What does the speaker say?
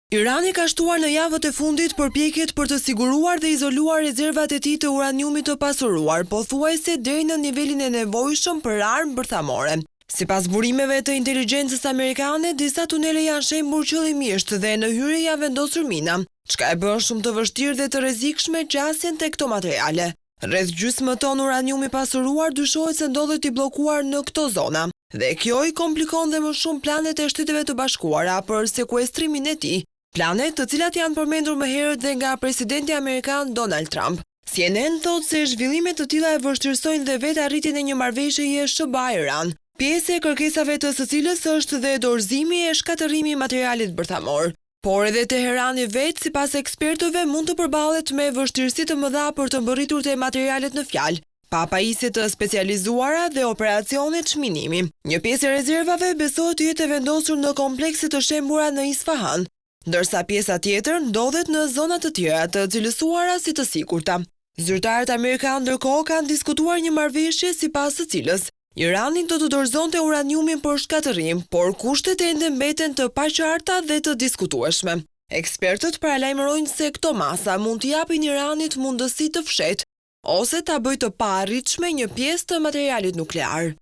Irani ka shtuar në javët e fundit përpjekjet për të siguruar dhe izoluar rezervat e tij të uraniumit të pasuruar, pothuajse deri në nivelin e nevojshëm për armë bërthamore. Sipas burimeve të inteligjencës amerikane, disa tunele janë shembur qëllimisht dhe në hyrje janë vendosur mina, çka e bën shumë të vështirë dhe të rrezikshme qasjen te këto materiale. Rreth gjysmë ton uranium i pasuruar dyshohet se ndodhet i bllokuar në këto zona. Dhe kjo i komplikon dhe më shumë planet e Shteteve të Bashkuara për sekuestrimin e tij, plane të cilat janë përmendur më herët dhe nga presidenti amerikan Donald Trump. CNN thotë se zhvillime të tilla e vështirësojnë dhe vetë arritjen e një marrëveshjeje SHBA-Iran, pjesë e kërkesave të së cilës është dhe dorëzimi e shkatërrimi i materialit bërthamor. Por edhe Teherani vetë, sipas ekspertëve, mund të përballet me vështirësi të mëdha për të mbërritur te materialet në fjalë, pa pajisje të specializuara dhe operacione çminimi. Një pjesë e rezervave besohet të jetë e vendosur në komplekse të shembura në Isfahan, ndërsa pjesa tjetër ndodhet në zona të tjera të cilësuara si të sigurta. Zyrtarët amerikanë ndërkohë kanë diskutuar një marrëveshje sipas së cilës Irani do të dorëzonte uraniumin për shkatërrim, por kushtet ende mbeten të paqarta dhe të diskutueshme. Ekspertët paralajmërojnë se këto masa mund t'i japin Iranit mundësi të fshehtë ose ta bëjë të paarritshme një pjesë të materialit nuklear.